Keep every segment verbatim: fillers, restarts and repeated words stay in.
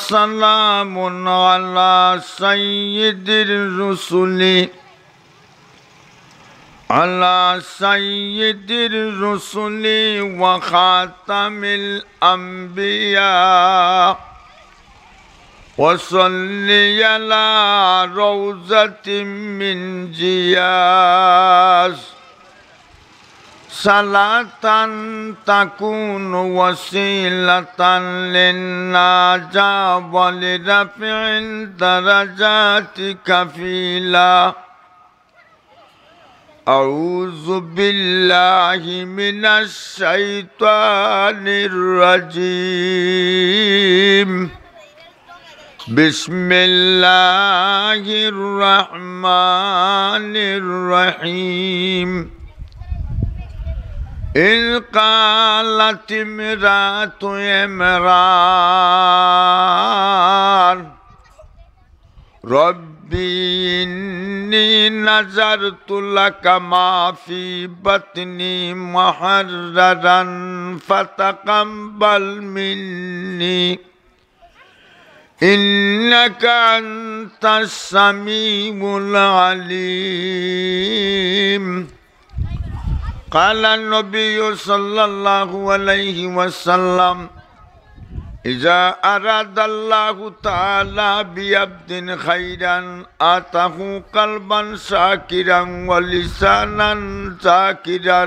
سلام على سيد الرسل، على سيد الرسل وخاتم الأنبياء، وصل على روضة من جياش، صلاة تكون وسيلة للنجاة ولرفع الدرجات كفيلا. أعوذ بالله من الشيطان الرجيم. بسم الله الرحمن الرحيم. إذ قالت امرأة عمران رب إني نذرت لك ما في بطني محررا فتقبل مني إنك أنت السميع العليم. قال النبي صلى الله عليه وسلم: إذا أراد الله تعالى بعبد خيرا أعطاه قلبا شاكرا ولسانا ذاكرا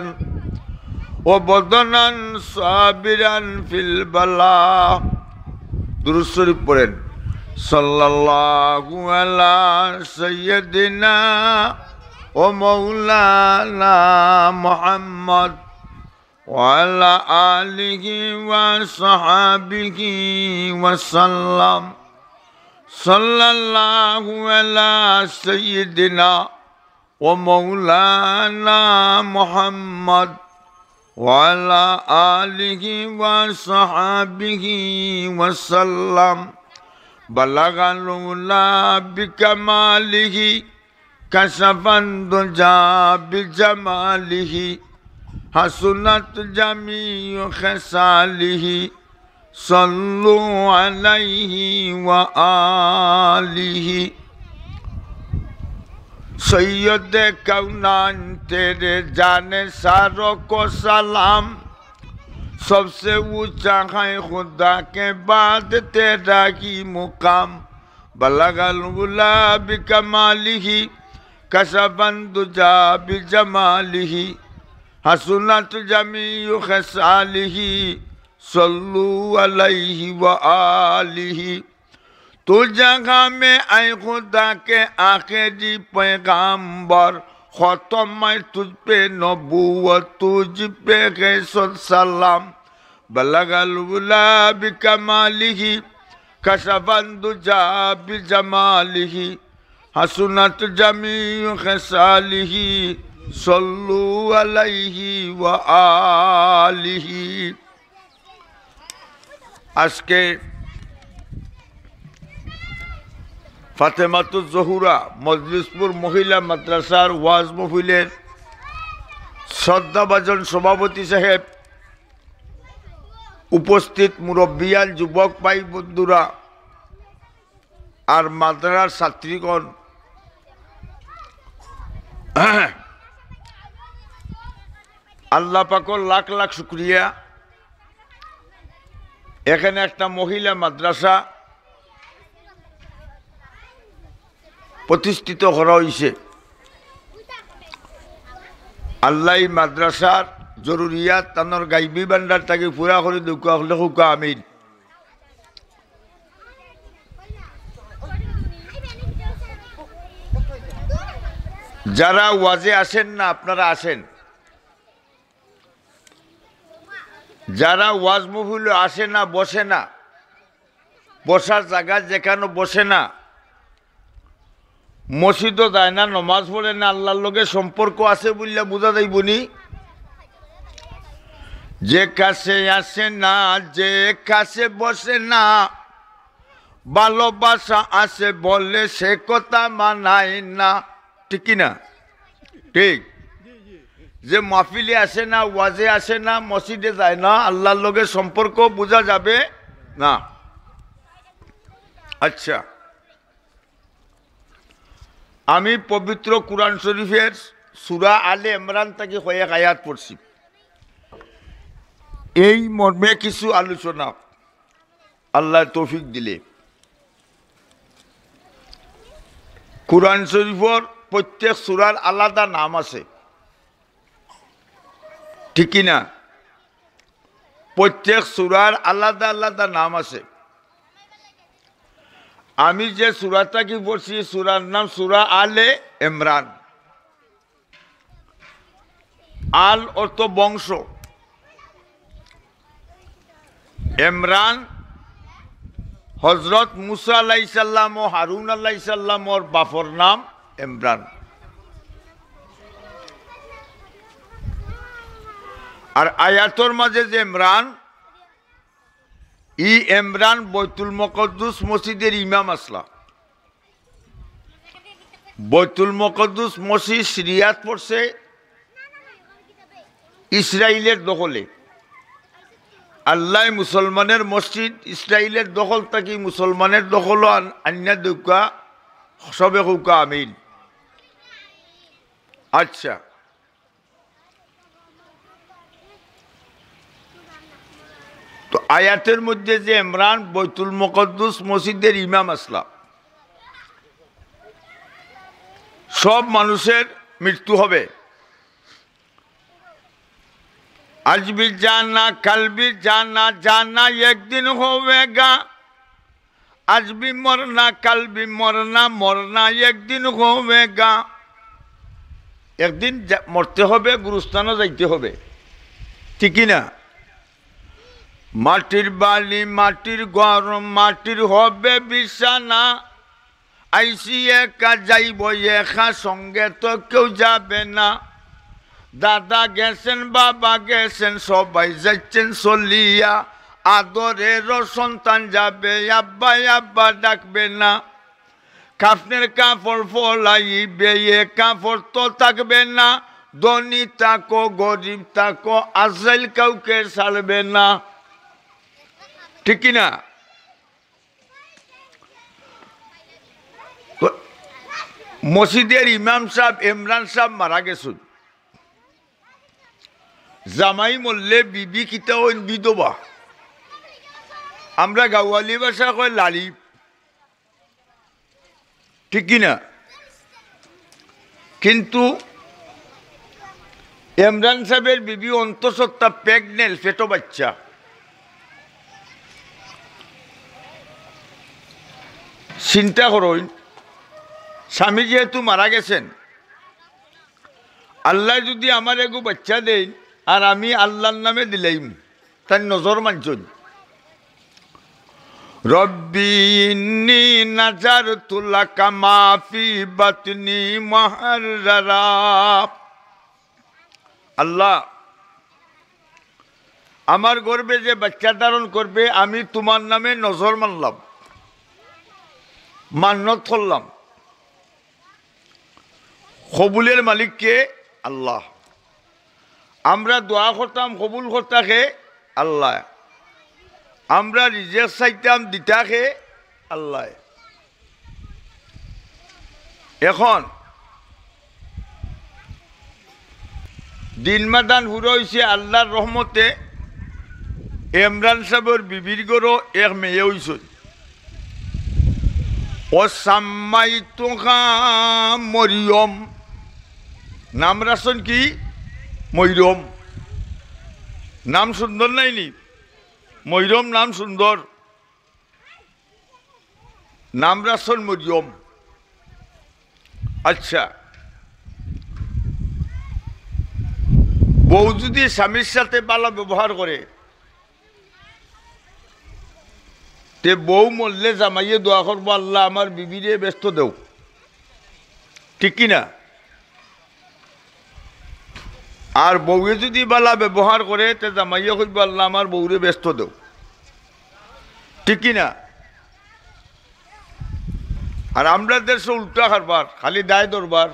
وبدنا صابرا في البلاء. দুরূদ শরীফ পড়েন। صلى الله على سيدنا ومولانا محمد وعلى آله وصحبه وسلم. صلى الله على سيدنا ومولانا محمد وعلى آله وصحبه وسلم. بلغ العلا بكماله كشف الدجى بجماله حسنت جميع خصاله صلوا عليه وآله. سید کونین تیرے جانے ساروں کو سلام، سب سے اونچا ہے خدا کے بعد تیرا ہی مقام۔ بلغ العلا بکمالہ، کشف الدجی بجمالہ، حسنت جمیع خصالہ، صلوا علیہ وآلہ۔ تو جہاں میں اے خدا کے آخری پیغمبر، ختم ہے تجھ پہ نبوت، تجھ پہ ہے صد سلام۔ بلغ العلا بکمالہ، کشف الدجی بجمالہ، حسنت جمیع خصالہ، صلوا علیہ وآلہ۔ আজকে ফাতেমাতুজ জহুরা মজলিসপুর মহিলা মাদ্রাসার ওয়াজ মাহফিলের শ্রদ্ধাভাজন সভাপতি সাহেব, উপস্থিত মুরব্বিয়ান, যুবক ভাই বন্ধুরা, আর মাদ্রাসার ছাত্রীগণ, আল্লাহ পাকর লাখ লাখ শুকরিয়া। এখানে একটা মহিলা মাদ্রাসা প্রতিষ্ঠিত করা হইছে। আল্লায় ই মাদ্রাসার জরুরিয়াত তানর গাইবি ভান্ডার থাকি পুরা করি দেউক্কা, হকলে কউক্কা আমিন। যারা ওয়াজে আসেন না, আপনারা আসেন। যারা ওয়াজ মাহফিলো আসে না, বসে না, বসার জাগা যেখানো বসে না, মসজিদো যায় না, নমাজ পড়ে না, আল্লার লগে সম্পর্ক আছে বুলিয়া বুঝা যাইবো নি? যে কাছে আসে না, যে কাছে বসে না, ভালোবাসা আছে বলে সে কথা মানায় না। ঠিক কি না? ঠিক। যে মাহফিলে আসে না, ওয়াজে আসে না, মসজিদে যায় না, আল্লার লগে সম্পর্ক বুঝা যাবে না। আচ্ছা, আমি পবিত্র কুরআন শরীফের সূরা আলে ইমরান থাকি কয়েক আয়াত পড়ছি। এই মর্মে কিছু আলোচনা, আল্লায় তৌফিক দিলে। কুরআন শরীফর প্রত্যেক সূরার আলাদা নাম আছে, ঠিক কি না? প্রত্যেক সূরার আলাদা আলাদা নাম আছে। আমি যে সূরা থাকি পড়ছি, সূরার নাম সূরা আলে ইমরান। আল অর্থ বংশ। ইমরান, হযরত মুসা আলাইহিস সালাম ও হারুন আলাইহিস সালামর বাপর নাম ইমরান। আর আয়াতর মাঝে যে ইমরান, ই ইমরান বাইতুল মুকাদ্দাস মসজিদের ইমাম আছলা। বাইতুল মুকাদ্দাস মসজিদ সিরিয়াত পড়ছে ইসরাইলের দখলে। আল্লায় মুসলমানের মসজিদ ইসরাইলের দখল থাকি মুসলমানের দখলো আন-, আনিয়া দেউক্কা, সবে কউক্কা আমিন। আচ্ছা, তো আয়াতের মধ্যে যে ইমরান বাইতুল মুকাদ্দাস মসজিদের ইমাম আছলা, সব মানুষের মৃত্যু হবে। আজ ভি জানা, কাল ভি জানা, জানা এক দিন হোগা। আজ ভি মরনা, কাল ভি মরনা, মরনা এক দিন হোগা। একদিন যা-, মরতে হবে, গুরুস্থানও যাইতে হবে, ঠিক কি না? মাটির বাড়ি, মাটির ঘর, মাটির হবে বিছানা। আইছি একা, যাইব একা, সঙ্গে তো কেউ যাবে না। দাদা গেছেন, বাবা গেছেন, সবাই যাচ্ছেন চলিয়া। আদরেরও সন্তান যাবে, আব্বা আব্বা ডাকবে না। কাফনের কাপড় ফলাইবে, এ কাপড় তো থাকবে না। ধনী থাকো, গরিব থাকো, আজরাইল কাউকে ছাড়বে না, ঠিক কি না? তো মসজিদের ইমাম সাব, ইমরান সাব মারা গেছইন। জামাই মরলে বিবি কিতা অইন? বিধবা। আমরা গাওয়ালি ভাষা কয় লালি, ঠিক কি না? কিন্তু ইমরান সাবের বিবি অন্তঃসত্ত্বা, প্রেগনেন্ট, পেটো বাচ্চা। চিন্তা করইন, স্বামী যেহেতু মারা গেছেন, আল্লায় যুদি আমার এগু বাচ্চা দেইন আর আমি আল্লার নামে দিলাইমু, তাইন নজর মানছইন। রব্বি ইন্নী নাযারতু লাকা মা ফি বাতনী মুহাররারা। আল্লাহ, আমার গর্ভে যে বাচ্চা ধারণ করবে, আমি তুমার নামে নজর মানলাম, মান্নত করলাম। কবুলের মালিক কে? আল্লাহ। আমরা দোয়া করতাম, কবুল করতা কে? আল্লায়। আমরা রিজেক চাইতাম, দিতা কে? আল্লায়। এখন দিন মাদান পুরা অইছে আল্লার রহমতে, ইমরান সাবর বিবির ঘরো এক মেয়ে অইছে। ও সাম্মাইতুহা মরিয়ম, নাম রাখছইন কি? মরিয়ম। নাম সুন্দর নায়নি? মরিয়ম নাম সুন্দর। নাম রাখছইন মরিয়ম। আচ্ছা, বউ যুদি স্বামীর সাথে ভালা ব্যবহার করে, তে বউ মরলে জামাইয়ে দোয়া করবো, "আল্লাহ, আমার বিবিরে বেহেস্ত দেও।" ঠিক কি না? আর বউয়ে যুদি ভালা ব্যবহার করে, তে জামাইয়ে কইবো, "আল্লাহ, আমার বউরে বেহেস্ত দেও।" ঠিক কি না? আর আমরার দেশো উল্টা কারবার, খালি দায় দরবার।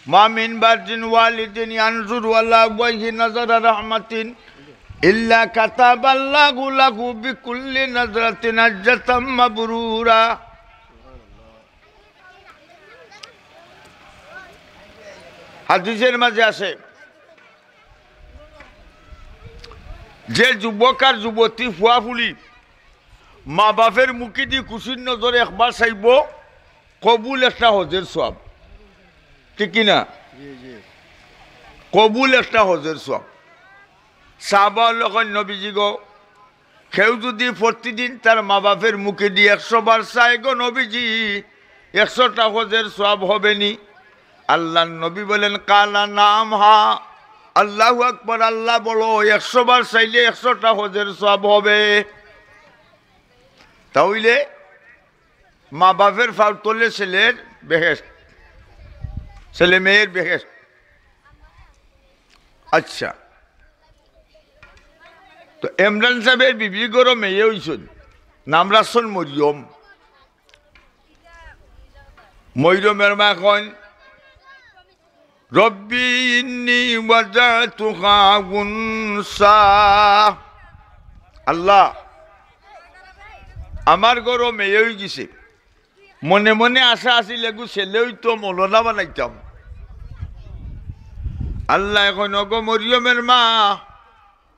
মা মিন বাররিন ওয়ালিদিন ইয়ানজুরু আলা আবওয়াইহি নাজারা রাহমাতিন إلا كتب الله له بكل نظرة حجة مبرورة। হাদিসের মাঝে আছে, যে যুবক আর যুবতী ফুয়াফুলি মা বাপের মুখেদি খুশির নজরে একবার চাইবো, কবুল একটা হজের সওয়াব। ঠিক কি না? কবুল একটা হজের সওয়াব। সাহাবা অকলে কইন, "নবীজি গো, কেউ যদি প্রতিদিন তার মা বাপের মুখেদি একশো বার চায় গো নবীজি, একশোটা হজের সওয়াব হবে নি?" আল্লাহর নবী বলেন, "কালা নাম হা।" আল্লাহু আকবার, আল্লাহ বলো, একশো বার চাইলে একশোটা হজের সওয়াব হবে। তা অইলে মা বাপের পাওর তলে ছেলের বেহেশত, ছেলে মেয়ের বেহেশত। আচ্ছা, তো ইমরান সাহেবের বিবির ঘরো মেয়ে অইছইন, নাম রাখছইন মরিয়ম। মরিয়মের মায় কইন, "রব্বি ইন্নি ওয়াদাতুহা উনসা।" আল্লাহ, আমার ঘরো মেয়ে অইগেছে, মনে মনে আশা আছিল এগু ছেলে অইতো, মৌলানা বানাইতাম। আল্লায় কইন, "ওগো মরিয়মের মা,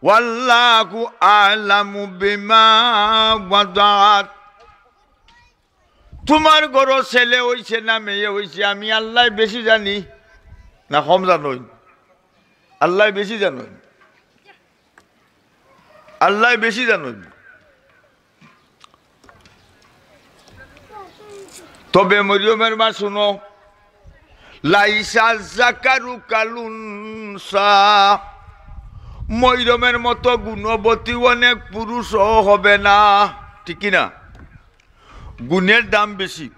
ওয়াল্লাহু আ'লামু বিমা ওয়াদাত।" তুমার ঘরো ছেলে অইছে না মেয়ে অইছে, আমি আল্লায় বেশি জানি না কম জানইন? আল্লায় বেশি জানইন, আল্লায় বেশি জানইন। তবে মরিয়মের মা, শুনো, "লাইসা যাকারু কাল উনসা।" মরিয়মের মতো গুণবতী অনেক পুরুষও হবে না, ঠিক কি না? গুণের দাম বেশি,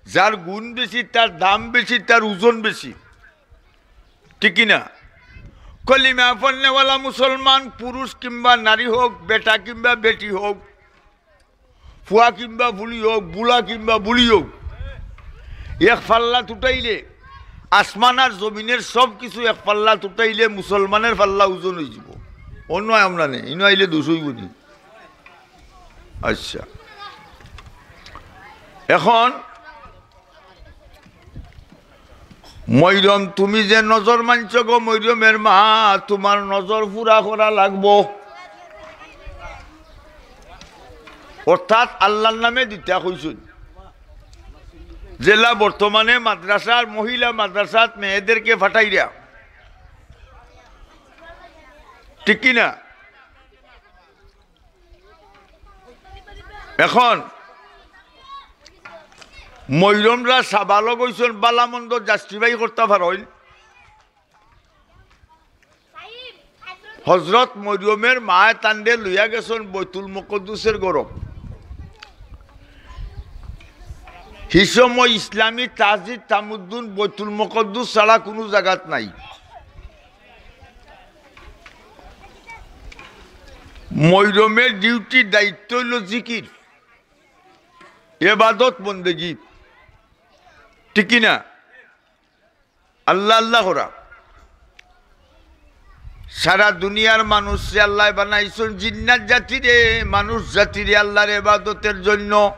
যার গুণ বেশি, তার দাম বেশি, তার ওজন বেশি, ঠিক কি না? কলিমা পড়নেওয়ালা মুসলমান পুরুষ কিংবা নারী হোক, বেটা কিংবা বেটি হোক, ফুয়া কিংবা ফুলি হোক, বুড়া কিংবা বুড়ি হোক, এক পাল্লাত উঠাইলে, আসমান আর জমিনের সব কিছু এক পাল্লাত উঠাইলে মুসলমানের পাল্লা ওজন অইযিবো। অনো আমরা নে, ইনো আইলে দোষ অইবো নি? আচ্ছা, এখন মরিয়ম, তুমি যে নজর মানছো গো মরিয়মের মা, তুমার নজর পুরা করা লাগবো। অর্থাৎ আল্লাহর নামে দিতা কইছইন। যেলা বর্তমানে মাদ্রাসার, মহিলা মাদ্রাসাত মেয়েদেরকে পাঠাইরা, ঠিক কি না? এখন মরিয়মরা সাবালক অইছইন, বালা মন্দ justify করতা পারইন। হজরত মরিয়মের মায় তানরে লইয়া গেছইন বাইতুল মুকাদ্দাসের ঘরো। হি সময় ইসলামী তাহজিব তামাদ্দুন বাইতুল মুকাদ্দাস ছাড়া কুনু জাগাত নাই। মরিয়মের duty, দায়িত্ব অইলো জিকির, ইবাদত, বন্দেগী, ঠিক কি না? আল্লাহ আল্লাহ করা। সারা দুনিয়ার মানুষরে আল্লায় বানাইছইন, জিন্নাত জাতিরে, মানুষ জাতিরে আল্লাহর ইবাদতের জন্য।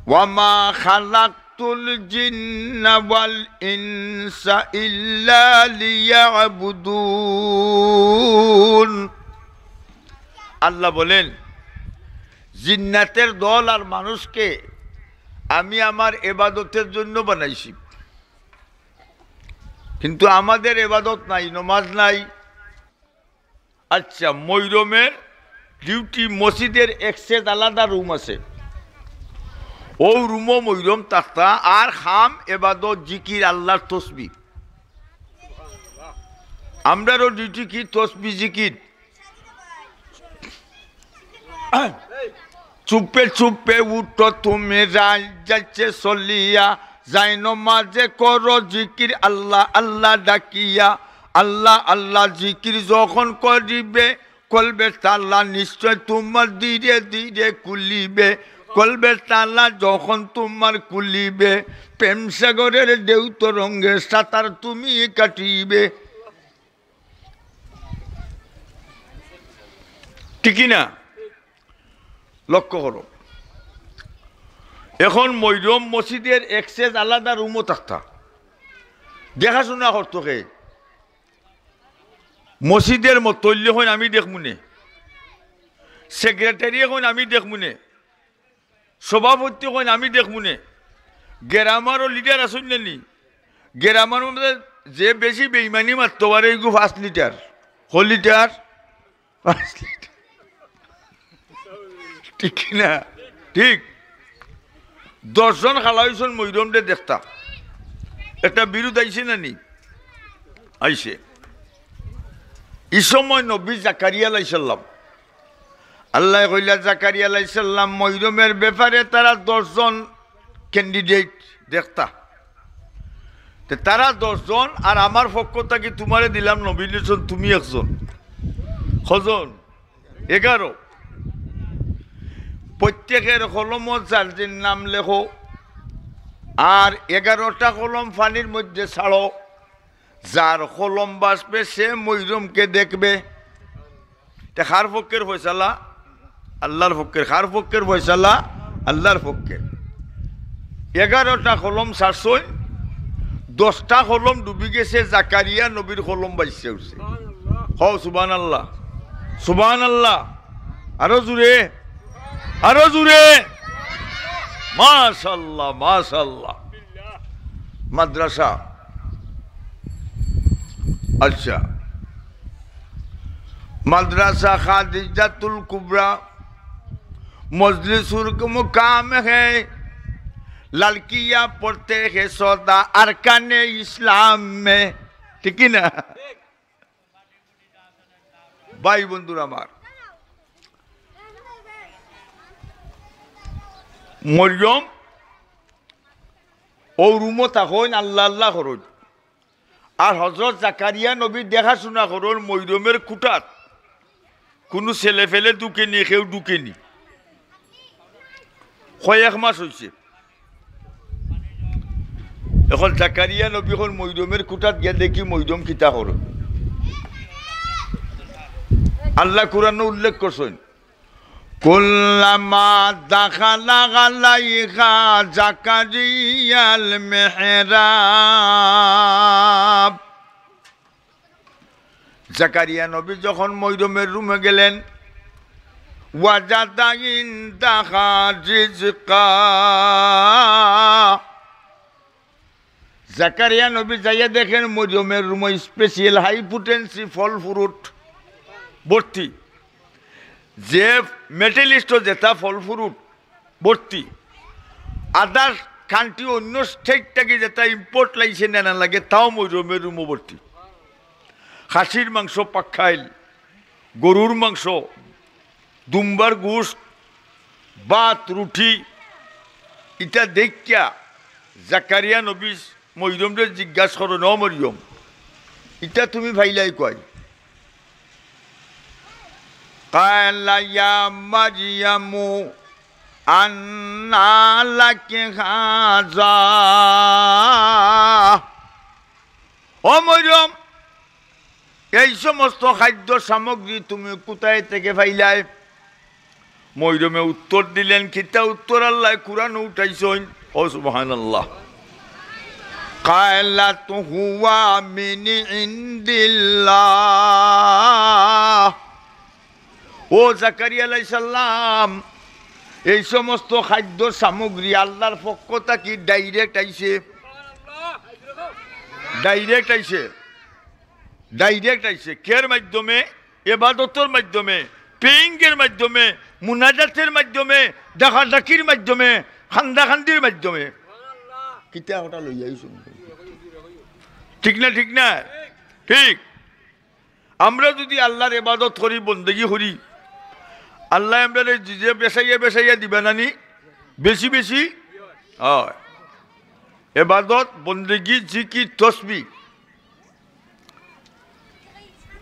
"ওয়ামা খালাকতুল জিন্না ওয়াল ইনসা ইল্লা লিয়াবুদুন।" আল্লাহ বলেন, "জিন্নাতের দল আর মানুষকে আমি আমার ইবাদতের জন্য বানাইছি।" কিন্তু আমাদের এবাদত নাই, নমাজ নাই। আচ্ছা, মরিয়মের duty, মসজিদের এক set আলাদা room আছে, অউ room-ও মরিয়ম থাকতা, আর কাম এবাদত, জিকির, আল্লাহর তসবিহ। আমরারও duty কি? তসবিহ, জিকির। চুপে চুপে উঠো তুমি রাইত যাইতে চলিয়া, যাই নমাজে করো জিকির আল্লাহ আল্লাহ ডাকিয়া। আল্লাহ আল্লাহ জিকির যখন করিবে, কলবের তালা নিশ্চয় তোমার ধীরে ধীরে খুলিবে। কলবের তালা যখন তোমার খুলিবে, প্রেম সাগরের ঢেউ তরঙ্গে সাঁতার তুমি কাটিবে। ঠিক কি না? লক্ষ্য করো, এখন মইরম মসজিদের অ্যাক্সেস আলাদা রুমো থাকতা, দেখাশুনা করতো কে? মসজিদের মতল্লি কইন আমি দেখমুনে, সেক্রেটারি কইন আমি দেখমুনে, সভাপতি কইন আমি দেখমুনে। গ্রামারও লিডার আছইন না নি? গ্রামার মধ্যে যে বেশি বেইমানি মারতো পারে, এইগু পাঁচ লিটার। ক লিটার? পাঁচ লিটার। ঠিক কি না? ঠিক। দশজন খাড়া অইছইন মইরমরে দেখতা। একটা বিরোধ আইছে না নি? আইছে। ই সময় নবী জাকারিয়া আলাইহিস সালাম, আল্লায় কইলা, জাকারিয়া আলাইহিস সালাম, মইরমের ব্যাপারে তারা দশজন ক্যান্ডিডেট দেখতা। তে তারা দশজন, আর আমার পক্ষ থাকি তুমারে দিলাম নবী নির্বাচন, তুমি একজন। কয়জন? এগারো। প্রত্যেকের কলমো যার যার নাম লেখো, আর এগারোটা কলম পানির মধ্যে ছাড়ো। যার কলম ভাসবে, সে মইরমকে দেখবে। তে কার পক্ষের ফয়সালা? আল্লার পক্ষের। কার পক্ষের ফয়সালা? আল্লার পক্ষের। এগারোটা কলম ছাড়ছইন, দশটা কলম ডুবি গেছে, জাকারিয়া নবীর কলম ভাসছে উঠছে। কও সুবহানাল্লাহ, সুবহানাল্লাহ। আরো জোরে, আরো জোরে। মাশাআল্লাহ, মাশাআল্লাহ। মাদ্রাসা, আচ্ছা, মাদ্রাসা খাদিজাতুল কুবরা, মজলিসুর মুকাম হে, লড়কিয়া পড়তে হে সদা আরকানে ইসলাম মে। ঠিক কি না? ভাই বন্ধুরা আমার, মরিয়ম অউ রুমো থাকইন, আল্লাহ আল্লাহ করইন। আর হজরত জাকারিয়া নবী দেখাশুনা করইন মইরমের কুঠাত। কুনু ছেলে ফেলে ঢুকেনি, কেউ ঢুকেনি। কয়েক মাস অইছে। এখন জাকারিয়া নবী অখন মইরমের কুঠাত গিয়া দেখি মইরম কিতা করইন। আল্লায় কুরআনো উল্লেখ করছইন, كلما دخل عليها زكريا المحراب। জাকারিয়া নবী যখন মইরমের রুমে গেলেন, وجد عندها رزقا। জাকারিয়া নবী যাইয়া দেখেন মরিয়মের রুমো স্পেশাল হাই পোটেন্সি ফল ফ্রুট ভর্তি। যে মেটেলিস্ট যেটা ফল ফ্রুট ভর্তি, আদার কান্ট্রি অন্য স্টেট থাকি যেটা ইম্পোর্ট লাইসেন্স আনা লাগে তাও মরিয়মের রুমো ভর্তি। খাসির মাংস, পাক্কা খাইল, গরুর মাংস, দুম্বার গোস্ত, ভাত, রুটি, ইতা দেখিয়া জাকারিয়া নবী মরিয়মরে জিজ্ঞাসা করইন, "ও মরিয়ম, ইতা তুমি পাইলায় কই?" قال يا مريم أنى لك هذا। ও মরিয়ম, এই সমস্ত খাদ্য সামগ্রী তুমি কোথায় থেকে পাইলায়? মরিয়মে উত্তর দিলেন, কিতা উত্তর আল্লায় কুরআনো উঠাইছইন? ও সুবহানাল্লাহ। قالت هو من عند الله। ও জাকারিয়া আলাইহিস সালাম, এই সমস্ত খাদ্য সামগ্রী আল্লার পক্ষ থাকি ডাইরেক্ট আইছে, ডাইরেক্ট আইছে, ডাইরেক্ট আইছে। কের মাধ্যমে? এবাদতর মাধ্যমে, প্রেয়িংয়ের মাধ্যমে, মুনাজাতের মাধ্যমে, ডাকাডাকির মাধ্যমে, কান্দাকান্দির মাধ্যমে। কিতা ওটা লইয়া আইছো? ঠিক না, ঠিক না? ঠিক। আমরা যুদি আল্লার এবাদত করি, বন্দেগী করি, আল্লায় আমরারে যে বেশাইয়া বেশাইয়া দিবা না নি, বেশি বেশি। অয়। এবাদত, বন্দেগী, জিকির, তসবিহ।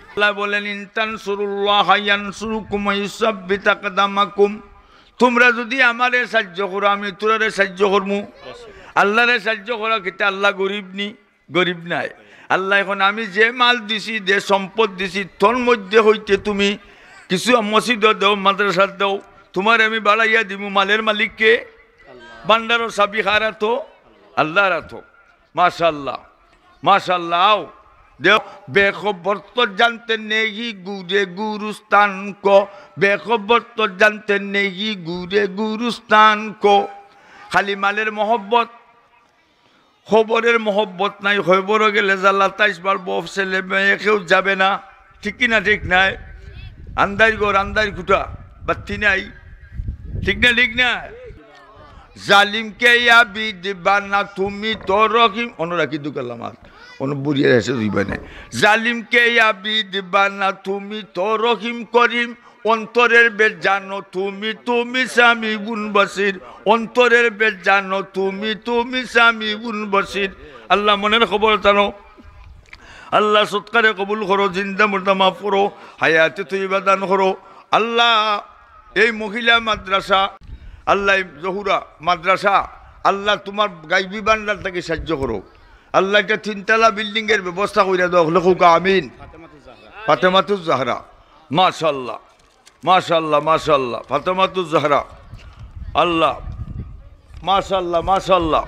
আল্লায় বলেন, "ইন তানসুরুল্লাহা ইয়ানসুরকুম ওয়া ইউসাব্বিত আকদামাকুম।" তুমরা যুদি আমারে সাইয্য করো, আমি তুমরারে সাইয্য করমু। আল্লারে সাইয্য করা কিতা আল্লা গরিব নি? গরিব নায়। আল্লায় কইন, "আমি যে মাল দিছি, যে সম্পদ দিছি, তন্মধ্যে হইতে তুমি কিছু মসজিদো দেও, মাদ্রাসাত দেও, তুমারে আমি বাড়াইয়া দিমু। মালের মালিক কে? ভান্ডারর চাবি কার আতো? আল্লার আতো। মাশাআল্লাহ, মাশাআল্লাহ। আও, দেও। বেখবর তো জানতে নেই গুরে গুরুস্থান কো, বেখবর তো জানতে নেই গুরে গুরুস্থান কো। খালি মালের মহব্বত, খবরের মহব্বত নাই, খবরও গেলে জ্বালা, তাইশ বার বউ ছেলে মেয়ে কেউ যাবে না, ঠিক কি না? ঠিক নাই? আন্দাইর ঘর, আন্দাইর খুঁটা, বাত্তি নাই, ঠিক না? ঠিক না? জালিমকে আবিদ বানা তুমি তো রহিম, অনুরাখি দুকাল্লামাত, অনু বুড়িয়ে এসে দিবে না। জালিমকে আবিদ বানা তুমি তো রহিম করিম, অন্তরের বেদ জানো তুমি, তুমি সামিউন বসির। অন্তরের বেদ জানো তুমি, তুমি সামিউন বসির। আল্লাহ মনের খবর জানো। আল্লাহ সৎকারে কবুল করো, জিন্দা মুর্দা মাফ করো, হায়াতে তৈবা দান করো। আল্লাহ, এই মহিলা মাদ্রাসা, আল্লাহ, এই জহুরা মাদ্রাসা, আল্লাহ, তুমার গাইবি ভান্ডার থাকি সাহায্য করো। আল্লাহ, এটা তিনতলা বিল্ডিংয়ের ব্যবস্থা কইরা দাও, হকলে কউক্কা আমিন। ফাতেমাতুজ জাহরা। মাশাআল্লাহ, মাশাআল্লাহ, মাশাআল্লাহ। ফাতেমাতুজ জাহরা। আল্লাহ, মাশাআল্লাহ, মাশাআল্লাহ।